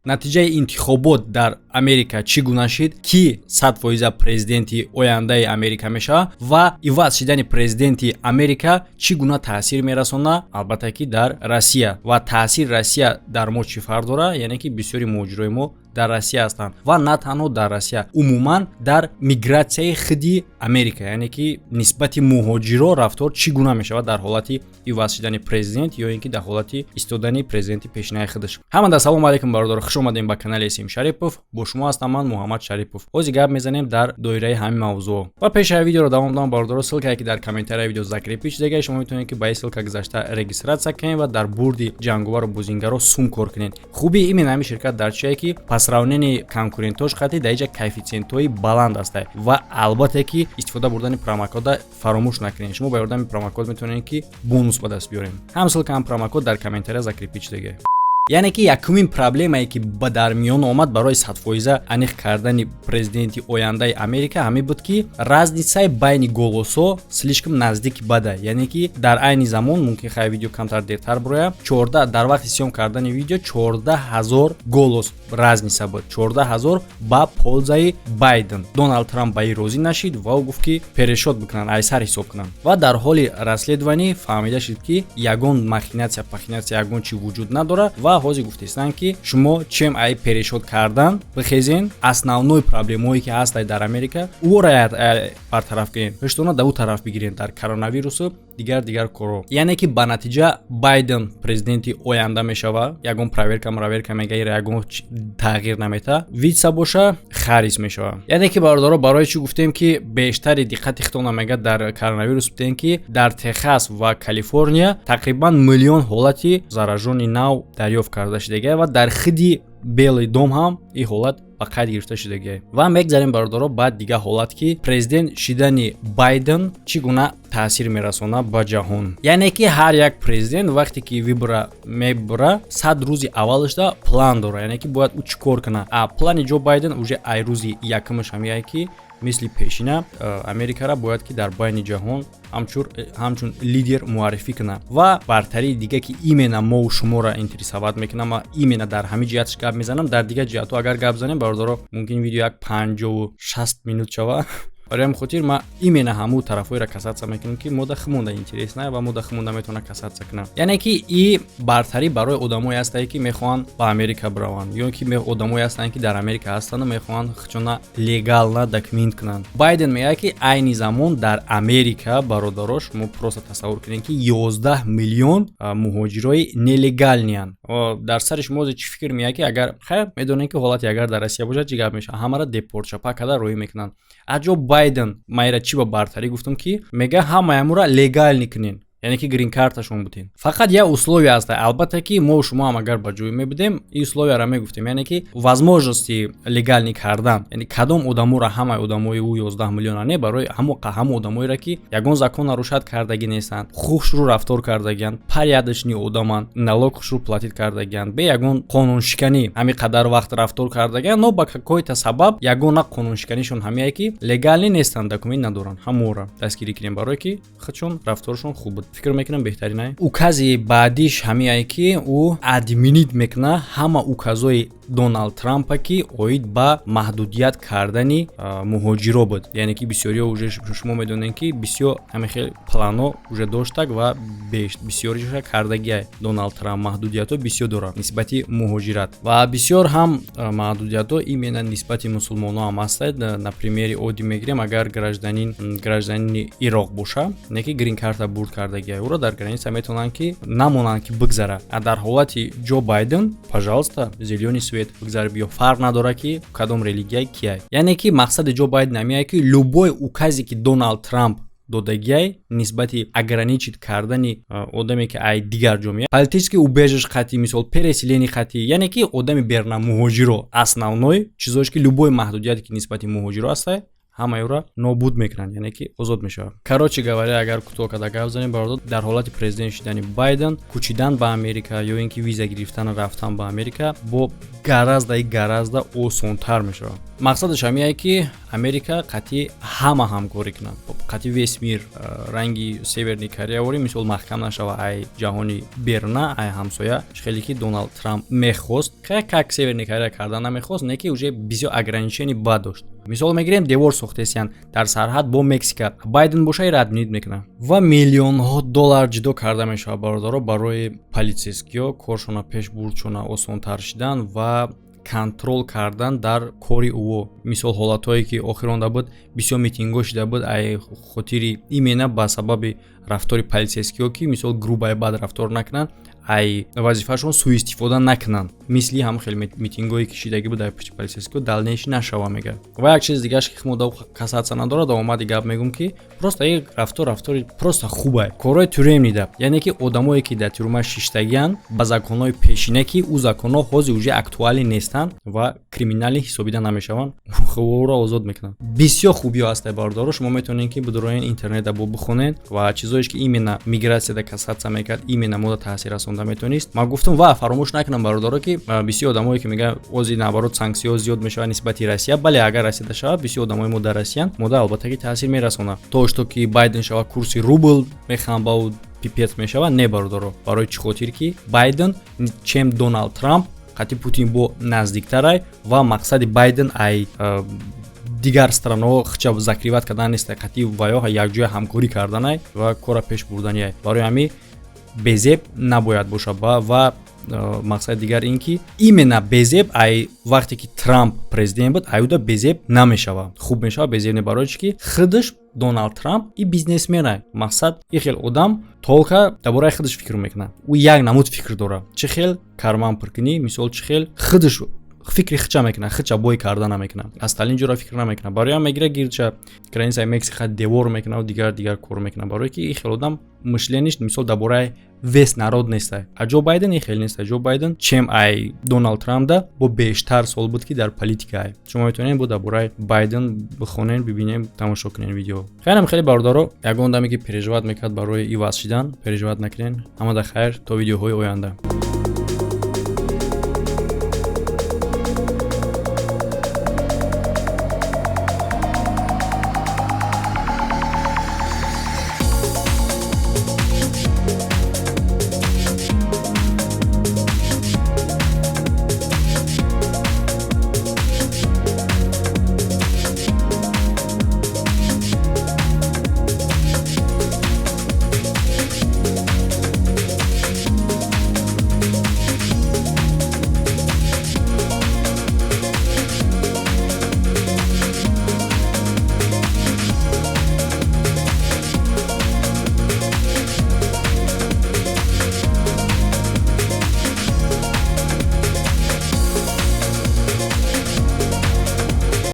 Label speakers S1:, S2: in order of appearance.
S1: Натиҷаи интихобот дар Америка чӣ гуна шид, ки 100% президенти ояндаи Америка мешавад ва иваз шидани президенти Америка чӣ гуна таъсир мерасонад, албатта ки дар Россия, ва таъсири Россия дар мо чӣ фарқ дорад, яъне ки бисёри муҳоҷирои мо дар Россия ҳастанд ва на танҳо дар Россия, умуман дар мигратсияи худи Америка, яъне ки нисбати муҳоҷиро рафтор чӣ гуна мешавад дар ҳолати иваз шидани президент ё ин ки дар ҳолати истодани президенти пешинаи худаш. Ҳамада салому алайкум, бародаро, хуш омадем ба канали Сим Шарипов. Бо шумо ҳастам ман, Муҳаммад Шарипов. Ҳозир гап мезанем дар доираи ҳамин мавзӯъ. Ва пешаи видеоро давом додам, бародаро, ссылка е ки дар комментарияи видео закрепить шудага, шумо метавонед, ки ба ин ссылка гузашта регистрация кунед ва дар бурди ҷанговару бозингаро сум кор кунед. Хубии именно ҳамин ширкат дар чие, ки по сравнению конкурентош қати дар инҷа коэффициентҳои баланд ҳастад. Ва албатта ки истифода бурдани промокода фаромӯш накунед. Шумо ба ёрдами промокод метавонед, ки бонус ба даст биёред. Ҳам ссылка, ҳам промокод дар комментария закрепить шудага. Яъне ки якумин проблемае, ки ба дар миён омад барои 100% аниқ кардани президенти ояндаи Америка, ҳамин буд, ки разница и байни голосо слишком наздик бада. Яъне ки дар айни замон, мумкин хай видео камтар дертар бироя, 14, дар вақти съём кардани видео 14 000 голос разница буд, 14 000 ба польза и Байден. Доналд Трамп ба ин розӣ нашид ва ӯ гуфт, ки пересчёт бикунанд, айсар ҳисоб кунанд. Ва дар ҳоли расследование фаҳмида шуд, ки ягон махинация пахинация, ягон чи вуҷуд надорад. Ва ҳозир гуфтестанд, ки шумо чем ай пересчёт кардан бихезен, основной проблемое ки ҳастай дар Америка, ӯро бартараф кунед, ҳуштона да ӯ тараф бигиред, дар коронавирусу дигар дигар корҳо. Яъне ки ба натиҷа Байден президенти оянда мешава. Ягон проверка мраверка мегаира, ягон тағйир намета. Вица боша, Харрис мешава. Яъне ки, бародаро, барои чӣ гуфтем, ки бештари диққати хитона мега дар коронавирус будем, ки дар Техас ва Калифорния тақрибан миллион ҳолати заражённый нав дарёфт карда шудагия ва дар хиди Белый дом ҳам ин ҳолат ба қайд гирифта шудагия. Ва мегзарем, бародаро, баъд дигар ҳолат, ки президент шидани Байден чӣ гуна таъсир мерасонад ба ҷаҳон. Яъне ки ҳар як президент, вақте ки выбор а мебура, 100 рӯзи аввалашда план дора, яъне ки бояд ӯ чӣ кор кунад. А плани Ҷо Байден уже ай рӯзи якумаш ҳамияе, ки мисли пешина Америкара бояд ки дар байни ҷаҳон ҳамчун лидер муаррифӣ кунад. Ва бартарии дига, ки именно мову шуморо интересовать мекунам, ма именно дар ҳамин ҷиҳатш гап мезанам. Дар дигар ҷиҳатҳо агар гап занем, бародаро, мумкин видео як 50-60 минут шава. Барои ҳамин хотир ман именно ҳамун тарафҳоеро касаться мекунам, ки мода химонда интересно ва мода химонда метавона касаться кунам. Яъне ки и бартарӣ барои одамое ҳастае, ки мехоҳанд ба Америка бираванд ё ки одамое ҳастанд, ки дар Америка ҳастанду мехоҳанд худшона легально документ кунанд. Байден мегӯяд, ки айни замон дар Америка, бародаро, шумо просто тасаввур кунед, ки 11 миллион муҳоҷирои нелегальный анд. Дар сари шумо чӣ фикр меяд, ки агар, хайр, медонем, ки ҳолате агар дар Россия бошад, чӣ гап мешавад? Ҳамаро депорт чапа карда роҳӣ мекунанд. Аҷо Байден майра чӣ ба бартарӣ гуфтам, ки мега ҳамаямура легальный кунен, яъне ки грин-карташон бутен. Фақат як условие аст. Албатта ки мо шумо ҳам агар ба ҷой мебудем, ин условия ро мегуфтем, яъне ки возможности легальный кардан, яъне кадом одаморо? Ҳамаи одамои ӯ 11 миллиона не, барои ҳамо одамоеро, ки ягон закон нарушать кардагӣ нестанд, хушрӯ рафтор кардагианд, порядочный одаманд, налог хушрӯ платить кардагианд, бе ягон қонуншиканӣ ҳамин қадар вақт рафтор кардагианд, но ба какой-то сабаб ягона қонуншиканишон ҳамияе, ки легальный нестанд, документ надоранд, ҳаморо дастгирӣ кунем, барое ки худшон рафторшон хуб буд. Фикр мекунам, беҳтаринай. Укази баъдиш ҳамияе, ки ӯ отменить мекунад ҳама указои Доналд Трампа, ки оид ба маҳдудият кардани муҳоҷиро буд. Яъне ки бисёриҳо уже шумо медонед, ки бисёр ҳамин хел плано уже доштак ва бисёриша кардагия Доналд Трамп. Маҳдудиятҳо бисёр дорад нисбати муҳоҷират ва бисёр ҳам маҳдудиятҳо именно нисбати мусулмонҳо ҳам ҳастад. На примери оддӣ мегирем: агар гражданини Ироқ боша, не ки грин-карта бурд кардагия, ӯро дар граница метавонанд, ки намонанд, ки бигзара. А дар ҳолати Ҷо Байден, пожалуйста, зелёный свет, бигзар, биё, фарқ надорад, ки кадом религияи кияй. Яъне ки мақсади Ҷо Байден ҳамияе, ки любой указе, ки Доналд Трамп додагиай нисбати ограничить кардани одаме, ки ай дигар ҷомеа, политический убежище қати, мисол, переселение қати, яъне ки одами берна, муҳоҷиро, основной чизош, ки любой маҳдудияте, ки нисбати муҳоҷиро ҳастай, ҳамаи ӯро нобуд мекунанд, яъне ки озод мешавад. Короче говоря, агар кӯтоҳ карда гап занем, бародар, дар ҳолати президент шудани Байден кӯчидан ба Америка ё ин ки виза гирифтан, рафтан ба Америка бо гораздо и гораздо осонтар мешавад. Мақсадаш ҳамияе, ки Америка қатъи ҳама ҳамкорӣ кунад, қатъи весь мир, ранги Северный Корея ворӣ, мисол, маҳкам нашава ай ҷаҳони беруна, ай ҳамсоя, хеле ки Доналд Трамп мехост, как Северный Корея кардан намехост, не ки уже бисёр ограничение бад дошт. Мисол мегирем, девор сохтесиян дар сарҳад бо Мексика, Байден боша ира отменить мекунад. Ва миллионҳо доллар ҷудо карда мешавад, бародаро, барои полицейскиҳо, коршона пеш бурдшона осонтар шидан ва контроль кардан дар кори ӯ. Мисол, ҳолатҳое ки охиронда буд, бисёр митингҳо шида буд ай хотири именно ба сабаби рафтори полицейскиҳо, ки мисол грубо бад рафтор накунанд, ай вазифаашон суистифода накунанд. Мисли ҳам хеле митингҳое ки шидагӣ буд ай пушти полицейскиҳо, дальнейший нашава, мега. Ва як чизи дигаш, ки хмода касаться надорад, омади гап мегум, ки просто як рафтор, рафтори просто хубае. Корҳои тюремный, яъне ки одамое ки дар тюрьма шиштагианд, ба законҳои пешина, ки ӯ законҳо ҳозир уже актуальный нестанд ва криминалӣ ҳисобида намешаванд, ӯро озод мекунанд. Бисёр хубиҳо ҳастае, бародаро. Шумо метавонед, ки бидуроен интернета бо бихонед ва чизоеш ки именно мигратсияда касаться мекард, именно мода таъсир расонда метавонист, ман гуфтам. Ва фаромӯш накунам, бародаро, ки бисёр одамое ки мегӯянд, ози наоборот санксияҳо зиёд мешавад нисбати Россия. Бале, агар Россияда шавад, бисёр одамои мо дар Россиян, мода албатта ки таъсир мерасонад. То что ки Байден шавад, курси рубл мехамбау пипец мешавад, не, бародаро. Барои чӣ хотир ки Байден, чем Доналд Трамп, қатъи Путин бо наздиктарай ва мақсади Байден ай дигар странаҳо хча закрывать кардан нест, қатъи ваё якҷоя ҳамкорӣ карданай ва кора пеш бурданиай. Барои ҳамин безеб набояд бошад. Ва мақсади дигар ин ки именно безеб ай вақте ки Трамп президент буд, аюда безеб намешавад, хуб мешавад, безеб не. Барои чӣ ки худаш Доналд Трамп и бизнесменай. Мақсад, и хел одам только дар бораи худаш фикр мекунад. Ӯ як намуд фикр дорад: чӣ хел карман пур кунӣ, мисол, чӣ хел худаш фикри хича мекунад, хича бой карда намекунад, аз талин ҷора фикр намекунад. Барои ҳам мегира, гирча границаи Мексика девор мекунад, дигар дигар кор мекунад. Барое ки ин хел одам мышлениеш, мисол, дар бораи весь народ нестай. А Ҷо Байден ин хел нестай. Ҷо Байден, чем ай Доналд Трампда бо бештар сол буд, ки дар политика ай. Шумо метавонед бо дар бораи Байден бихонен, бибинем, тамошо кунен видео. Хайрам хеле, бародаро. Ягон одаме ки переживать мекард барои иваз шидан, переживать накунен. Ҳамада хайр, то видеоҳои оянда.